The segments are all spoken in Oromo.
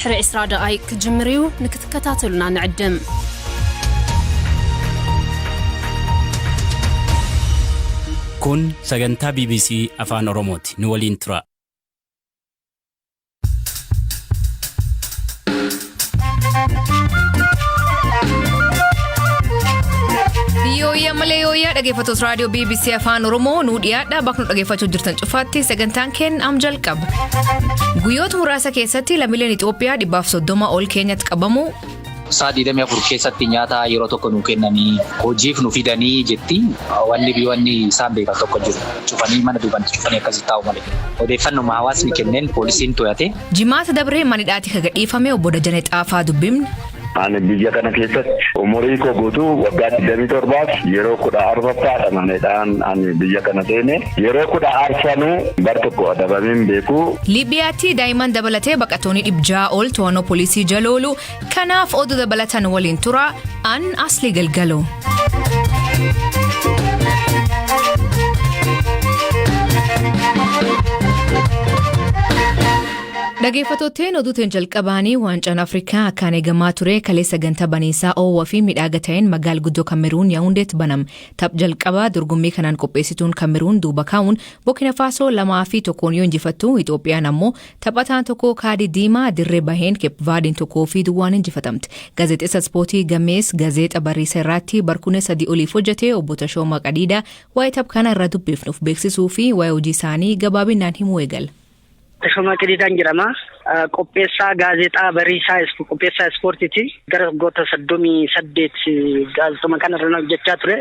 ድሕሪ 20 ደቓይቅ ክጅምር እዩ፣ ንክትከታተሉና ንዕድም። Kun sagantaa BBC Afaan Oromooti. Nu waliin tura. Yooyyaa malee yooyyaa dhaggeeffattoota raadiyoo BBC Afaan Oromoo nuu dhiyaadha bakka nu dhaggeeffachuu jirtan cufaatti sagantaan keenya am jalqaba. Guyyoota muraasa keessatti lammiileen Itoophiyaa 130 ol Keenyatti qabamu. Sa'a 24 keessatti nyaata yeroo tokko nuu kennanii hojiif nu fidanii jetti. Wanni wanni isaan beekan tokko jiru. Cufanii mana duubatti cufanii akkasitti taa'u malee. Odeeffannuma hawaasni kenneen poolisiin to'ate. Jimaata dabree manidhaatti kan gadhiifame obbo Dajanee Xaafaa dubbifne. Ani biyya kana keessatti umurii koo guutuu waggaa 27f yeroo 14ffaadha maneedhaan ani biyya kana seene. Yeroo 14nuu bar tokko adabamee hin beeku. Liibiyaatti daa'imman dabalatee baqattoonni 600 ol to'annoo poolisii jala oolu. Kanaaf oduu dabalatan waliin tura an Aslii Galgaloo. Dhaggeeffattootni oduutiin jalqabaanii waancaan Afrikaa akkaan eegamaa ture kaleessa sagantaa baniinsaa oowwaa fi miidhaga ta'een magaala guddoo Kameruun Yaawundeetti baname. Taph jalqabaa dorgommii kanaan qopheessituun Kameruun duuba kaa'uun Burkina Faasoo 2-1 yoo injifattu, Itoophiyaan ammoo taphataan tokko kaadii diimaa dirree baheen Keepvaadiin 1-0 injifatamte. Gaazexeessa ispoortii gamees gazeexa Bariisa irraatti barkuunee 3 oliif hojjete obbo Tashoomaa Qadiidaa waa'ee taph kana irra dubbifnuuf beeksisuu fi waa'ee hojii isaanii gabaabinaan himuu eegala. Tashoomaa Qadiidaan jedhama. Qopheessaa gaazexaa Bariisaa, qopheessaa ispoortiiti. Gara waggoota 38 gaazexuma kanarra hojjechaa ture.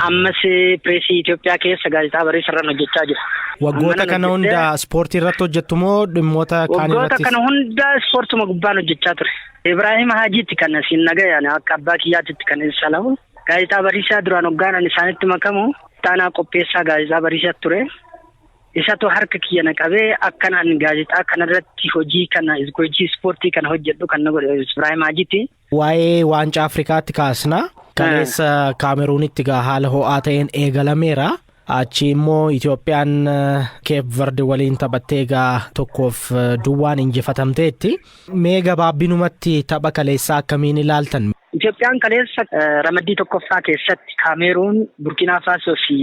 Ammas pireesii Itoophiyaa keessa gaazexaa Bariisa irra hojjechaa jira. Waggoota kana hunda ispoortii irratti hojjettu moo dhimmoota kaan Waggoota kana hunda ispoortuma gubbaan hojjechaa ture. Ibraahim Haajiitti kan asiin nagayaan akka abbaa kiyyaatitti kan salamu. Gaazexaa Bariisaa duraan hoggaan isaanitti makamu taanaa qopheessaa gaazexaa Bariisaa ture. Isatu harka kiyya na qabee akkan ani gaazexaa kanarratti hojii kana hojii ispoortii kana hojjedhu kan na godhe Ibraahim Haajiitti. Waa'ee waancaa Afrikaatti kaasna. Kaleessa Kaameruunitti gaa haala ho'aa ta'een eegalameera. Achi immoo Itoophiyaan Keep Verde waliin taphattee egaa 1-0 injifatamteetti. Mee gabaabinumatti tapha kaleessaa akkamiin ilaaltan? Itoophiyaan kaleessa ramaddii tokkoffaa keessatti Kaameruun, Burkiinaa Faasoo fi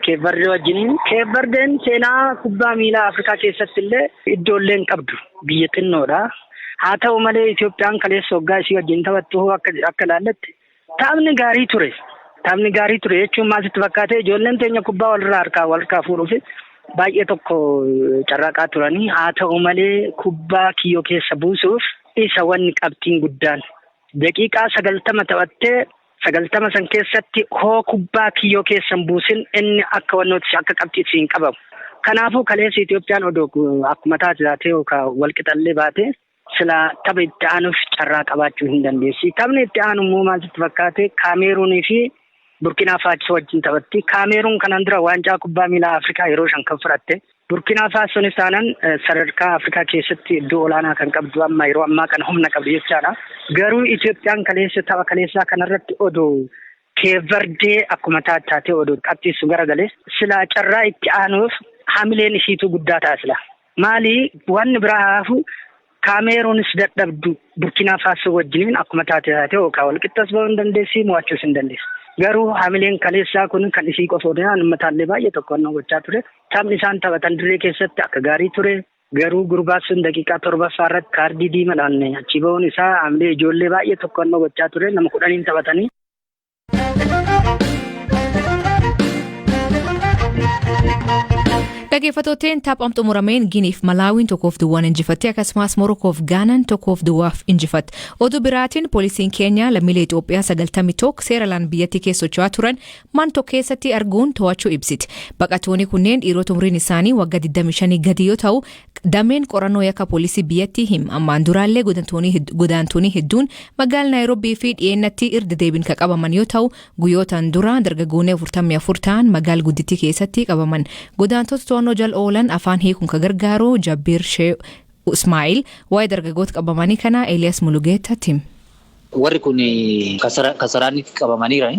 Keep Verde wajjiniin. Keep Verdeen seenaa kubbaa miilaa Afrikaa keessatti illee iddoollee hin qabdu. Biyya xinnoodha. Haa ta'u malee Itoophiyaan kaleessa waggaa ishii wajjin taphattu akka ilaalletti taphni gaarii ture. Taphni gaarii ture jechuun maal sitti fakkaate, ijoolleen teenya kubbaa walirraa harkaa walharkaa fuudhuuf baay'ee tokko carraaqaa turanii, haa ta'u malee kubbaa kiyyoo keessa buusuuf isa wanni qabxiin guddaan. Daqiiqaa 90 taphattee 90 san keessatti hoo kubbaa kiyyoo keessa hin buusin inni akka wannootti akka qabxiitti hin qabamu. Kanaafuu kaleessa Itoophiyaan odoo akkuma taate taatee yookaan walqixallee baate sila tapha itti aanuuf carraa qabaachuu hin dandeessi. Taphni itti aanu immoo maal sitti fakkaate, Kaameeruunii fi Burkinaa Faasoo wajjin taphatti. Kaameeruun kanaan dura waancaa kubbaa miilaa Afrikaa yeroo 5 kan fudhatte. Burkinaa Faasoonis taanaan sadarkaa Afrikaa keessatti iddoo olaanaa kan qabdu, amma yeroo ammaa kana humna qabdu jechaadha. Garuu Itoophiyaan kaleessa tapha kaleessaa kanarratti odoo Keevardee akkuma taate taatee odoo qabxiissu garagalee silaa carraa itti aanuuf hamileen ishiitu guddaa ta'a sila. Maali, wanni biraa hafu Kaameeruunis dadhabdu Burkinaa Faasoo wajjiniin akkuma taate taatee yookaan walqixxas bahuu hin dandeessi, mo'achuus hin dandeessi. Garuu hamileen kaleessaa kun kan isii qofa odoo uummataallee baay'ee tokko gochaa ture. Taphni isaan taphatan dirree keessatti akka gaarii ture. Garuu gurbaan sun daqiiqaa 7ffaa irratti kaardii diimaadhaan achi bahuun isaa hamilee ijoollee baay'ee tokko gochaa ture. Nama 10n taphatanii. Dhaggeeffattooteen, tapha xumurameen Giniif Malaawiin 1-0 injifatte, akkasumas Morokoof Gaanaan 1-0 injifatte. Oduu biraatiin poolisiin Keeniyaa lammiilee Itoophiyaa 91 seera alaan biyyattii keessa socho'aa turan man tokko keessatti arguun to'achuu ibsiti. Baqattoonni kunneen dhiirota umriin isaanii waggaa 25 gadi yoo ta'u, dameen qorannoo yakka poolisii biyyattii hima. Ammaan duraallee godaantonni hedduun magaalaa Naayiroobii fi dhiyeennatti irra deebiin kan qabaman yoo ta'u, guyyootaan dura dargaggoonni 44 ta'an magaala guddittii keessatti qabaman. Godaantota to'annoo jala oolan afaan hiikuun kan gargaaru Jabbiir Shee Ismaa'il waa'ee dargaggoota qabamanii kana Eeliyaas Mulugeettatti hima. Warri kun Kasaraanitti qabamaniira.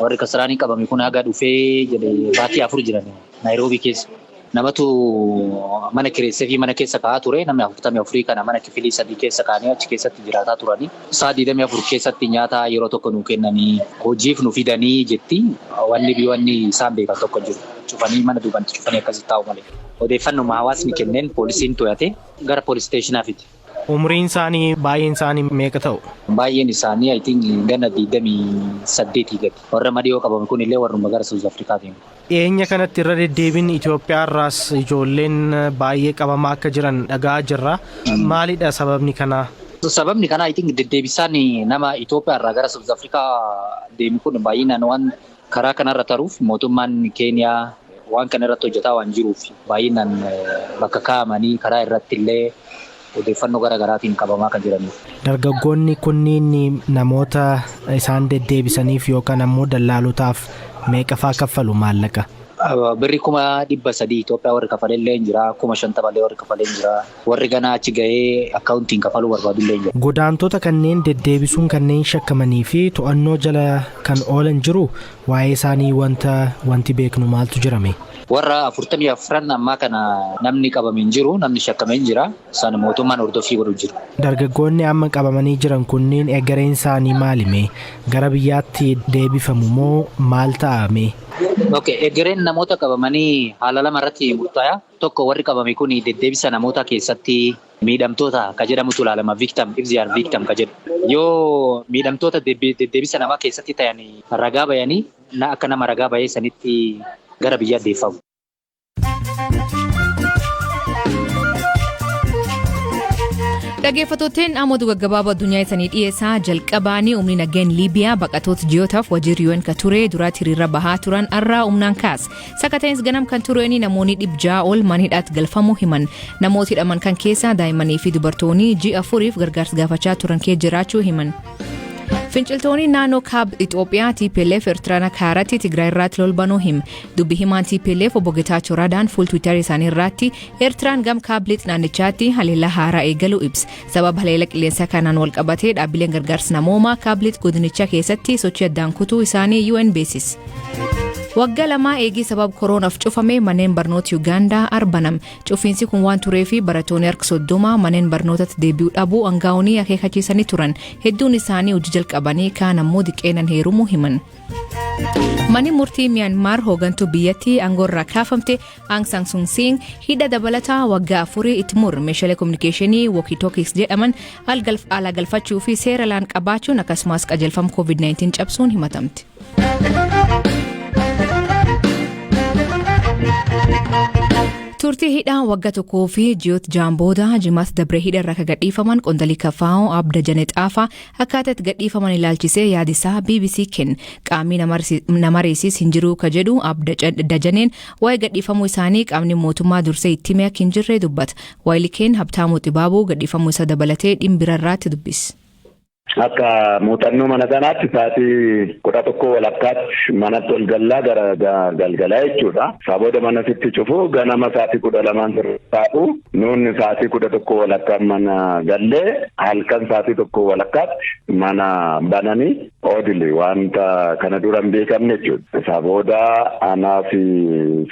Warri Kasaraanii qabame kun haga dhufee jedhe baatii 4 jiran Naayiroobii keessa. Namatu mana kireessee fi mana keessa kaa'aa ture. Namni 44 kana mana kifilii 3 keessa kaa'anii achi keessatti jiraataa turanii. Sa'a 24 keessatti nyaata yeroo tokko nuu kennanii hojiif nu fidanii jetti. Wanni isaan beekan tokko jiru. Cufanii mana duubatti cufanii akkasitti taa'u malee. Odeeffannoo hawaasni kenneen poolisiin to'ate gara poolis steeshinaa fide. Umriin isaanii baay'een isaanii meeqa ta'u? Baay'een isaanii I think ganna 28 gadi. Warra madiyoo qabame kun illee warruma gara South Afrikaa deemu. Dhiyeenya kanatti irra deddeebiin Itoophiyaa irraas ijoolleen baay'ee qabamaa akka jiran dhaga'aa jirra. Maalidha sababni kanaa? Sababni kanaa I think deddeebisaan nama Itoophiyaa irraa gara South Afrikaa deemu kun baay'inaan waan karaa kanarra taruuf mootummaan Keeniyaa waan kana irratti hojjetaa waan jiruuf baay'inaan bakka kaa'amanii karaa irratti illee odeeffannoo garaa garaatiin qabamaa kan jiranidha. Dargaggoonni kunniin namoota isaan deddeebisaniif yookaan ammoo dallaalotaaf meeqa faa kaffalu maallaqa? Birri 300,000 Itoophiyaa warri kafalee illee hin jira. 50,000 illee warri kafalee hin jira. Warri ganaa achi gahee akkaawuntiin kafaluu barbaadu illee hin jira. Godaantota kanneen deddeebisuun kanneen shakkamanii fi to'annoo jala kan oolan jiru waa'ee isaanii wanti beeknu maaltu jirame? Warra 44 ammaa kana namni qabame hin jiru, namni shakkame hin jira. Isaan mootummaan hordoffii godhu jiru. Dargaggoonni amma qabamanii jiran kunniin egereen isaanii maalime? Gara biyyaatti deebifamu moo maal ta'ame? Okay, egereen namoota qabamanii haala lama irratti murtaa'a. Tokko warri qabame kun deddeebisa namoota keessatti miidhamtoota ka jedhamutu ilaalama. Victim, if they are victim ka jedhu. Yoo miidhamtoota deddeebisa namaa keessatti ta'an ragaa bayanii akka nama ragaa bayee sanitti gara biyyaa deeffamu. Dhaggeeffattootni ammoo gaggabaaboo addunyaa isaanii dhiyeessaa jalqabaanii humni nageen Liibiyaa baqattoota ji'ootaaf wajiirri UN ka ture duraatti hiriira bahaa turan irraa humnaan kaase. Sakateenis ganam kan tureen namoonni 600 ol mana hidhaatti galfamuu himan. Namoota hidhaman kan keessaa daa'immanii fi dubartoonni ji'a 4f gargaarsa gaafachaa turan kee jiraachuu himan. Finciltoonni naannoo kaab Itoophiyaa TPLF Eertiraan kaaratti Tigraay irratti lol banuu him. Dubbi himaan TPLF obbo Getaachoo Radaan fuul Tiwiitarii isaanii irratti Eertiraan gam kaab lixa naannichaatti haleellaa haaraa eegaluu ibsa. Sababa haleellaa qilleensaa kanaan wal qabatee dhaabbileen gargaarsa namoomaa kaab lixa godinichaa keessatti sochii addaan kutuu isaanii UN beeksise. Waggaa 2 eegii sababa koroonaaf cufame manneen barnoota Yuugaandaa arbanam. Cufiinsi kun waan turee fi barattoonni harka 30 manneen barnootatti deebi'uu dhabuu aangaa'onni akeekkachiisanii turan. Hedduun isaanii hojii jalqabanii kaan ammoo diqeenan heerumuu himan. Manni murtii Miyaanmaar hoogantuu biyyattii aangoo irraa kaafamte Aung San Suu Kyi hidha dabalataa waggaa 4 itti mur meeshaalee kominikeeshinii walkie-talkies jedhaman alaa galfachuu fi seera laan qabaachuun akkasumas qajeelfama COVID-19 cabsuun himatamte. Turtii hidhaa waggaa 1 fi ji'oota 6 booda jimaata dabree hidha irraa kan gadhiifaman qondaalli KFO Abda Janet Xaafaa akkaataa itti gadhiifaman ilaalchisee yaadisaa BBC kenne. Qaamni nama reesis hin jiru ka jedhu Abda Dajaneen waa'ee gadhiifamuu isaanii qaamni mootummaa dursee itti hime akka hin jirre dubbata. Waayilii Habtaamuu Xibaabuu gadhiifamuu isaa dabalatee dhimma irraatti dubbise. Akka muuxannoo mana sanaatti sa'aatii 11:15tti manatti ol gallaa gara galgalaa jechuudha. Isaa booda mana sitti cufu ganama sa'aatii 12 taa'u nuunni sa'aatii 11:15 mana gallee halkan sa'aatii 1:15tti mana bananii oodili wanta kana dura hin beekamne jechuudha. Isaa booda anaa fi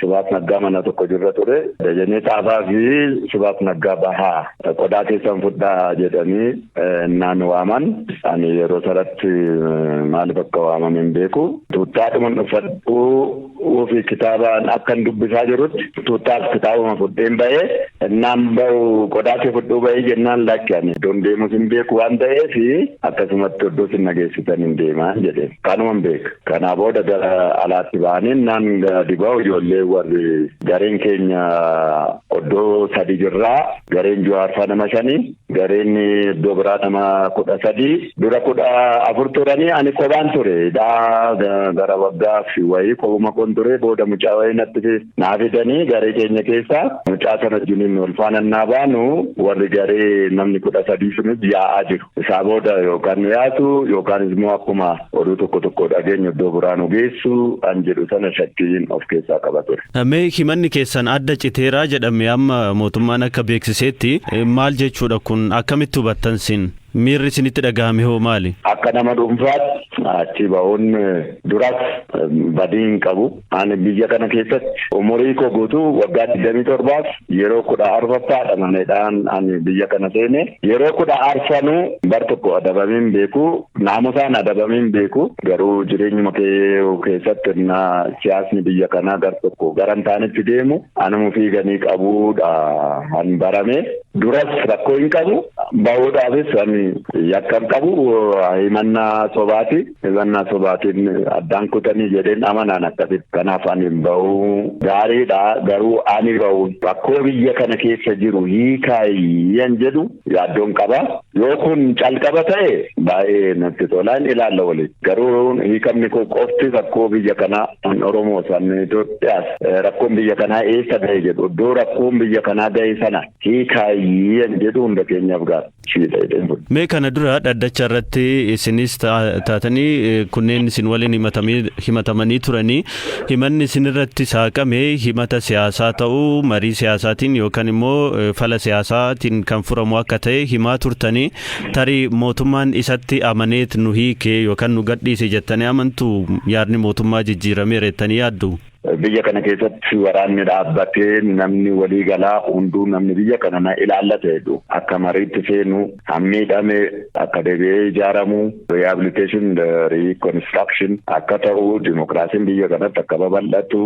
Sibaat Naggaa mana tokko jirra ture. Dajanee Xaafaa fi Sibaat Naggaa bahaa qodaa keessan fudhaa jedhanii naan waaman. Ani yeroo sanatti maaliif akka waamame hin beeku. Tuuttaadhuma uffadhuu fi kitaabaan akkan dubbisaa jirutti tuuttaaf kitaabuma fudheen ba'ee naan ba'u qodaa kee fudhuu ba'ee jennaan lakki ani iddoon deemus hin beeku waan ta'eef akkasumatti iddoo sin nageessitan hin deemaa jedheen. Kanuma hin beeku. Kanaa booda gara alaatti ba'anii naan gadi ba'u ijoollee warri gareen keenya iddoo 3 jirraa gareen Jawaarfaa nama 5 gareen iddoo biraa nama 13 dura 14 turanii ani kophaan ture. Gara waggaa fi wayii kophuma kun ture booda mucaa wayii natti naa fidanii garee keenya keessaa mucaa sana wajjiniin wal faana naa baanu warri garee namni 13 sunis yaa'aa jiru. Isaa booda yookaan nu yaatu yookaan immoo akkuma oduu tokko tokko dhageenyu iddoo biraa nu geessu an jedhu sana shakkiin of keessaa qaba ture. Mee himanni keessan adda citeeraa jedhame amma mootummaan akka beeksisetti maal jechuudha kun akkamitti hubattan sin? Miirri isinitti dhagahame hoo maali? Akka Akka nama dhuunfaatti achi ba'uun duras badii hin qabu. Ani biyya kana keessatti umurii koo guutuu waggaa 27 yeroo 14ffaadha maneedhaan ani biyya kana seene. Yeroo 14nuu bar tokko adabamee hin beeku. Naamusaan adabamee hin beeku. Garuu jireenyuma keessatti siyaasni biyya kanaa gar tokko gara hin taanetti deemu anuma fiiganii qabuudha han barame. Duras rakkoo hin qabu. Bahuudhaafis ani yakka hin qabu. Himannaa sobaati. Himannaa sobaatiin addaan kutanii jedheen amanaan akkasitti. Kanaaf ani bahuu gaariidha. Garuu ani bahu rakkoo biyya kana keessa jiru hiikaayyaan jedhu yaaddoon qaba. Yoo kun calqaba ta'e baay'ee natti tolaan ilaalla waliin. Garuu hiikamni koo qofti rakkoo biyya kanaa an Oromoo san Itoophiyaas rakkoon biyya kanaa eessa ga'e jedhu iddoo rakkoon biyya kanaa ga'e sana hiikaayyaan jedhu hunda keenyaaf gaariidha. Mee kana dura dhaddacha irratti isinis taatanii kunneen isin waliin himatamanii turanii himanni isin irratti saaqame himata siyaasaa ta'uu marii siyaasaatiin yookaan immoo fala siyaasaatiin kan furamu akka ta'e himaa turtanii tarii mootummaan isatti amaneet nu hiike yookaan nu gadhiise jettanii amantu yaadni mootummaa jijjiirameera jettanii yaaddu? Biyya kana keessatti waraanni dhaabbatee namni walii galaa hunduu namni biyya kana na ilaallata jedhu akka mariitti seenu hammiidhame akka deebi'ee ijaaramu rehabilitation reconstruction akka ta'u dimokiraasiin biyya kanatti akka babal'atu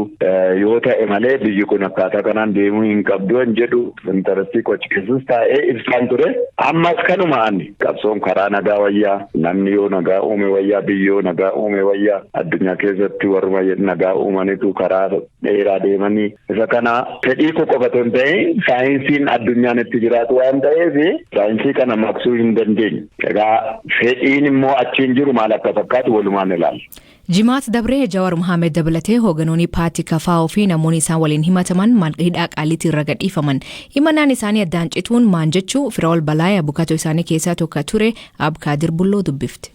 yoo ta'e malee biyyi kun akkaataa kanaan deemuu hin qabdu hin jedhu intarestii qochisiisus taa'ee ibsaan ture. Ammas kanuma ani qabsoon karaa nagaa wayyaa namni yoo nagaa uume wayyaa biyyi yoo nagaa uume wayyaa addunyaa keessatti warruma nagaa uumanitu karaa dheeraa deemanii isa kana fedhii koo qofa otoo hin ta'in saayinsiin addunyaan itti jiraatu waan ta'eef saayinsii kana maqsuu hin dandeenye. Egaa fedhiin immoo achiin jiru maal akka fakkaatu walumaan ilaalla. Jimaat dabree Jawaar Mohaammed dabalatee hoogganoonni paartii KFO fi namoonni isaan waliin himataman hidhaa qaaliitti irra gadhiifaman. Himannaan isaanii addaan cituun maan jechuu Firaa'ol Balaayee abukatoo isaanii keessaa tokko ture Abkaadir Bulloo dubbifte.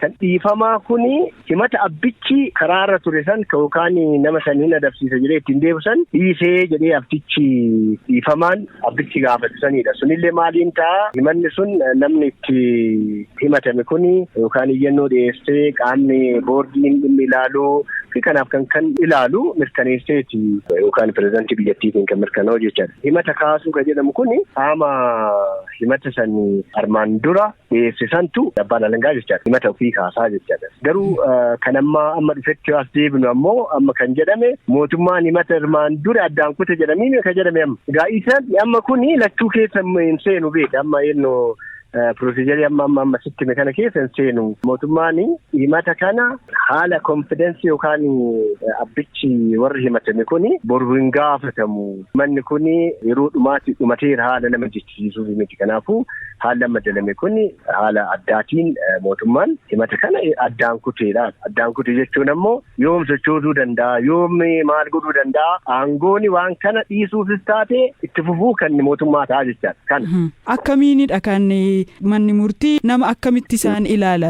Kan dhiifamaa kuni himata abbichi karaarra ture san yookaan nama saniin adabsiisa jedhee ittiin deebisan dhiisee jedhee abbichi dhiifamaan abbichi gaafatu sanidha. Sunillee maaliin ta'a himanni sun namni itti himatame kuni yookaan iyyannoo dhiyeessee qaamni boordiin dhimmi ilaaluu fi kanaaf kan ilaalu mirkaneesseeti yookaan pirezidaantii biyyattiitiin kan mirkanaa'u jechaadha. Himata kaasuu kan jedhamu kuni qaama himata san armaan dura dhiyeesse santu abbaan alangaa jechaadha. Himata ofii kaasaa jechaadha. Garuu kan amma dhufetti as deebinu ammoo amma kan jedhame mootummaan himata armaan dura addaan kute jedhamee kan jedhame amma. Egaa isaan amma kuni lachuu keessa hin seenu beeka amma ennoo Pirosiijarii amma sitti kana keessa hin seenu. Mootummaan himata kana haala konfidensii yookaan abbichi warri himatame kuni boru hin gaafatamu. Manni kuni yeroo dhumaatti dhumateera haala nama jechisiisuuf miti. Kanaafuu haalli amma dalame kuni haala addaatiin mootummaan himata kana addaan kuteedha. Addaan kute jechuun ammoo yoom sochoosuu danda'a, yoom maal godhuu danda'a. Aangooni waan kana dhiisuufis taate itti fufuu kan mootummaa ta'a jechaadha. Kana. Akkamiinidha kan manni murtii nama akkamitti isaan ilaala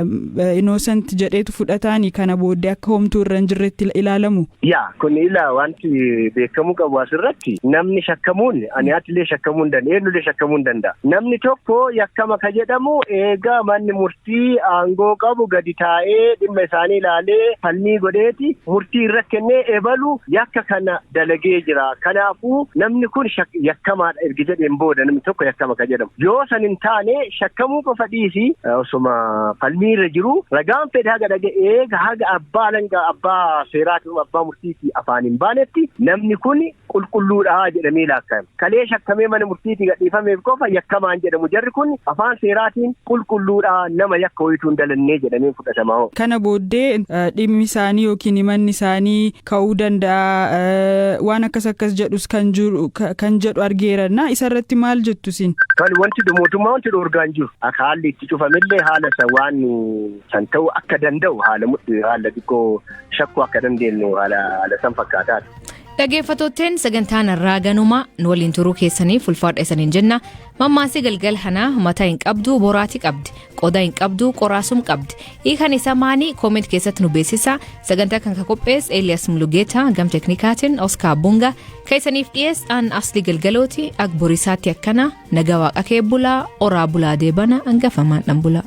innocent jedheetu fudhataanii kana booddee akka homtuu irra hin jirretti ilaalamu. Yaa kun ilaa wanti beekamuu qabu asirratti namni shakkamuun ani atillee shakkamuu hin danda'a eenyullee shakkamuu hin danda'a. Namni tokko yakkama ka jedhamu eegaa manni murtii aangoo qabu gadi taa'ee dhimma isaanii ilaalee falmii godheeti murtii irra kennee ebalu yakka kana dalagee jira. Kanaafuu namni kun yakkamaadha ergi jedheen booda namni tokko yakkama ka jedhamu. Yoo san hin taane shakkamuu qofa dhiisi osuma falmii irra jiru ragaan fedhe haga dhaga'e eega haga abbaa alangaa abbaa seeraatiin abbaa murtiitii afaan hin baanetti namni kun qulqulluudha jedhamee laakka'ama. Kalee shakkamee mana murtiitii gadhiifameef qofa yakkamaan jedhamu jarri kun afaan seeraatiin qulqulluudha nama yakka wayituu hin dalannee jedhamee fudhatama. Kana booddee dhimmi isaanii yookiin himanni isaanii ka'uu danda'a waan akkas akkas jedhus kan jedhu argeeranna isarratti maal jettu isin? Kan wanti mootummaa wanti dhoorgaan jiru akka haalli itti cufamillee haala san waan san ta'uu akka danda'u haala xiqqoo shakkuu akka dandeenyu haala san fakkaataadha. Dhaggeeffattootni sagantaan irraa ganuma nu waliin turuu keessaniif ulfaadha isaniin jenna. Mammaasii galgal hanaa mataa hin qabdu boraatii qabdi qodaa hin qabdu qoraasum qabdi. Hiikan isaa maanii kooment keessatti nu beeksisa. Sagantaa kan qopheesse Elias Mulugeetaa gam teknikaatiin Oscar Bunga keessaniif dhiyeessaan Asli Galgalooti Agborisaatti akkana nagaa waaqa kee bulaa oraa bulaa deebana hangafamaan dhan bulaa.